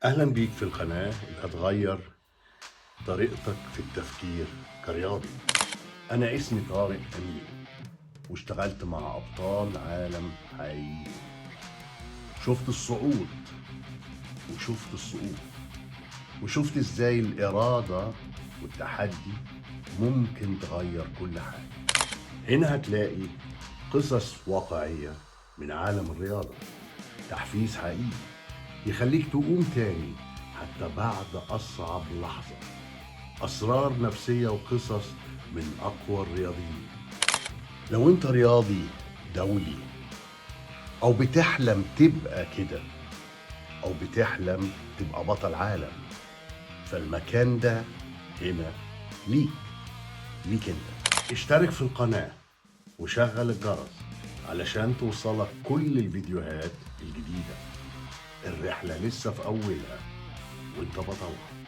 أهلا بيك في القناة اللي هتغير طريقتك في التفكير كرياضي. أنا اسمي طارق أمين، واشتغلت مع أبطال عالم حقيقيين. شفت الصعود وشفت السقوط، وشفت إزاي الإرادة والتحدي ممكن تغير كل حاجة. هنا هتلاقي قصص واقعية من عالم الرياضة، تحفيز حقيقي يخليك تقوم تاني حتى بعد أصعب لحظة، أسرار نفسية وقصص من أقوى الرياضيين. لو أنت رياضي دولي أو بتحلم تبقى كده، أو بتحلم تبقى بطل عالم، فالمكان ده هنا ليك، ليك أنت. اشترك في القناة وشغل الجرس علشان توصلك كل الفيديوهات الجديدة. الرحلة لسه في أولها وانت بطلها.